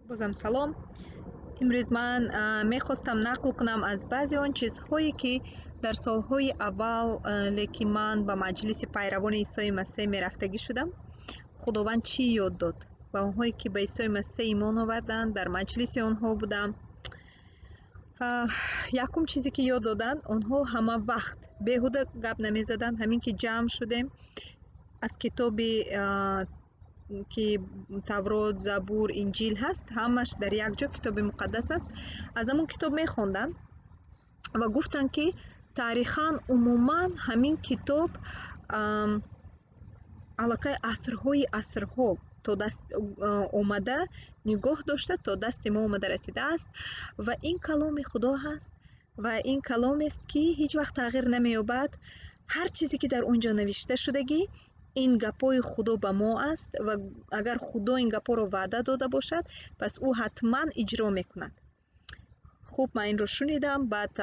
Бозам салом. Имрӯз ман мехостам нақл кунам аз баъзе он чизҳое, ки дар солҳои аввал, ки ман ба маҷлиси пайравони Исои Масеҳ мерафтагӣ шудам, Худованд чӣ ёд дод ба онҳое, ки ба Исои Масеҳ имон оварданд, дар маҷлиси онҳо будам. Якум чизе, ки ёд доданд, онҳо ҳама вақт беҳуда гап намезаданд. Ҳамин ки ҷамъ шудем, аз китоби, ки Таврот, Забур, Инҷил ҳаст, ҳамаш дар як ҷо китоби муқаддас аст, аз ҳамон китоб мехонданд ва гуфтанд, ки таърихан умуман ҳамин китоб аллакай асрҳои асрҳо то даст омада нигоҳ дошта, то дасти мо омада расидааст ва ин каломи Худо ҳаст ва ин каломест, ки ҳеҷ вақт тағйир намеёбад. Ҳар чизе, ки дар он ҷо навишта шудагӣ, ин гапҳои Худо ба мо аст ва агар Худо ин гапҳоро ваъда дода бошад, пас ӯ ҳатман иҷро мекунад. Хуб, ман инро шунидам. Баъд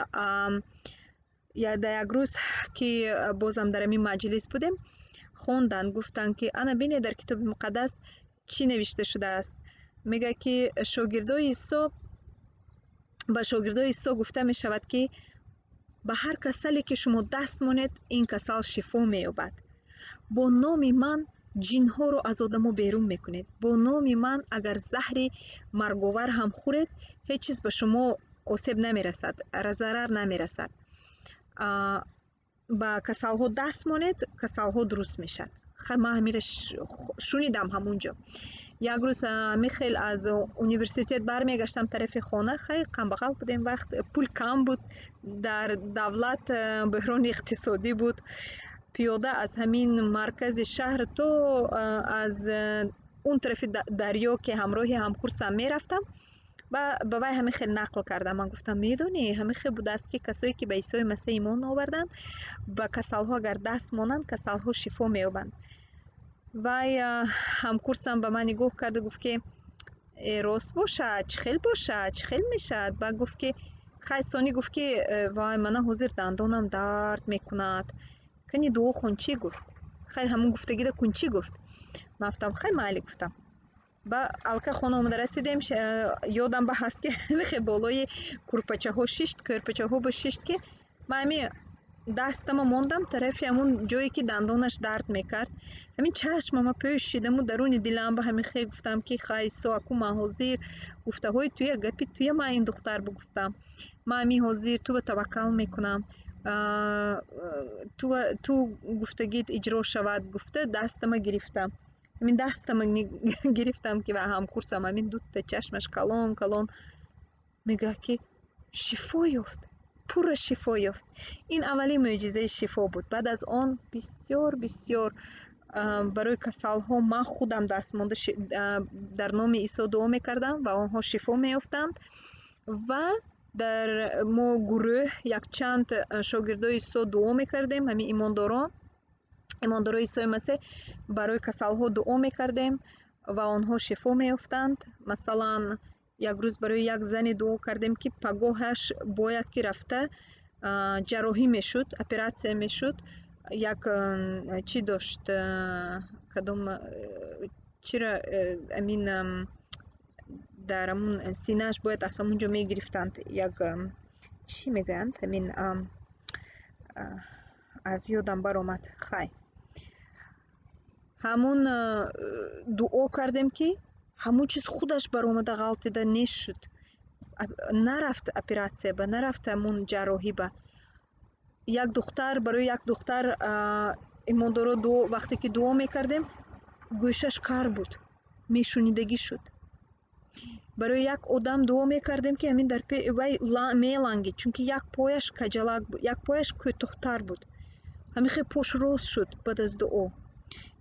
дар як рӯз, ки бозам дар ҳамин маҷлис будем, хонданд, гуфтанд, ки ана бинед, дар китоби муқаддас чӣ навишта шудааст. Мегӯяд, ки шогирдои Исо, ба шогирдои Исо гуфта мешавад, ки ба ҳар касале, ки шумо даст монед, ин касал шифо меёбад. Бо номи ман ҷинҳоро аз одамо берун мекунед. Бо номи ман агар заҳри марговар ҳам хӯред, ҳеҷ чиз ба шумо осеб намерасад, зарар намерасад. Ба касалҳо даст монед, касалҳо дуруст мешавад. Хай, ман ҳаминро шунидам ҳамун ҷо. Як рӯз ҳамин хел аз университет бармегаштам тарафи хона. Хай, камбағал будем, вақт пул кам буд, дар давлат бӯҳрони иқтисодӣ буд. Пиёда аз ҳамин маркази шаҳр то аз он тарафи дарё, ки ҳамроҳи ҳамкурсам мерафтам, ба вай ҳамин хел нақл кардам. Ман гуфтам: «Медонӣ, ҳамин хел будааст, ки касое, ки ба Исои Масеҳ имон оварданд, ба касалҳо агар даст монанд, касалҳо шифо меёбанд». Вай ҳамкурсам ба ман нигоҳ карду гуфт, ки э, рост бошад, чӣ хел бошад, чӣ хел мешавад? Баъд гуфт, ки хай, сонӣ гуфт, ки вай, мана ҳозир дандонам дард мекунад, кани дуо хон, чӣ гуфт? Хай, ҳамун гуфтагида кун, чӣ гуфт? Ман гуфтам: «Хай, майли», гуфтам. Ба алка хона омада расидем. Ёдам ба ҳаст, ки ҳамихе болои курпачаҳо шишт, кӯрпачаҳо ба шишт, ки ман ҳами дастама мондам тарафи ҳамун ҷое, ки дандонаш дард мекард. Ҳамин чашмама пӯшидаму даруни дилам ба ҳамин хел гуфтам, ки хай, Исо, аку ман ҳозир гуфтаҳои туя, гапи туя ман ин духтар бигуфтам, ман ҳамин ҳозир ту ба таваккал мекунам, ту гуфтагит иҷро шавад, гуфта, дастама гирифтам. Ҳамин дастама гирифтам, ки ва ҳамкурсам ҳамин дута чашмаш калон калон, мегӯяд, ки шифо ёфт, пурра шифо ёфт. Ин аввалин мӯъҷизаи шифо буд. Баъд аз он бисёр бисёр барои касалҳо ман худам даст монда, дар номи Исо дуо мекардам ва онҳо шифо меёфтанд. Ва дар мо гурӯҳ якчанд шогирдои Исо дуо мекардем, ҳамин имондорон, имондорои Исои Масеҳ, барои касалҳо дуо мекардем ва онҳо шифо меёфтанд. Масалан, як рӯз барои як зане дуо кардем, ки пагоҳаш бояд ки рафта ҷарроҳӣ мешуд, оператсия мешуд. Як чӣ дошт, кадом чира, амин дар ҳамун синааш бояд аз ҳамун ҷо мегирифтанд, як чӣ мегӯянд, ҳамин аз ёдам баромад. Хай, ҳамун дуо кардем, ки ҳамун чиз худаш баромада ғалтида нешуд, нарафт оператсия ба, нарафт ҳамун ҷарроҳӣ ба. Як духтар, барои як духтар имондоро дуо, вақте ки дуо мекардем, гӯшаш кар буд, мешунидагӣ шуд. Барои як одам дуо мекардем, ки ҳамин дар вай мелангид, чунки як пояш каҷалак буд, як пояш кӯтоҳтар буд. Ҳамин хел пош рост шуд баъд аз дуо.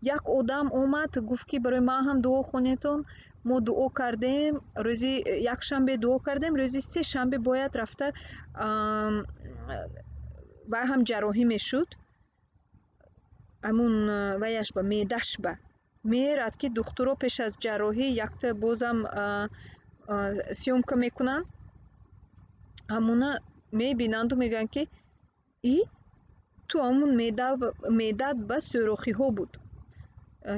Як одам омад, гуфт, ки барои ман ҳам дуо хонетон. Мо дуо кардем, рӯзи якшанбе дуо кардем, рӯзи сешанбе бояд рафта вай ҳам ҷарроҳӣ мешуд. Ҳамун ваяш ба меъдаш ба мерад, ки духтуро пеш аз ҷарроҳӣ якта бозам съёмка мекунанд. Ҳамуна мебинанду мегӯянд, ки и ту ҳамун меъдат ба сӯрохиҳо буд,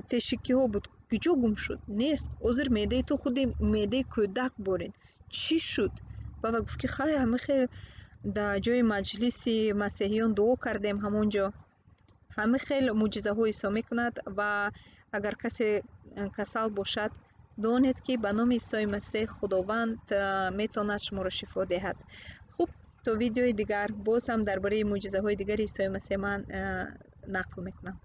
тешикиҳо буд. Куҷо гум шуд? Нест. Ҳозир меъдаи ту худи меъдаи кӯдак борин. Чӣ шуд? Баба гуфт, ки хай, ҳамихел дар ҷои маҷлиси масеҳиён дуо кардем, ҳамон ҷо ҳамин хел мӯъҷизаҳо Исо мекунад. Ва агар касе касал бошад, донед, ки ба номи Исои Масеҳ Худованд метавонад шуморо шифо диҳад. Хуб, то видеои дигар боз ҳам дар бораи мӯъҷизаҳои дигари Исои Масеҳ ман нақл мекунам.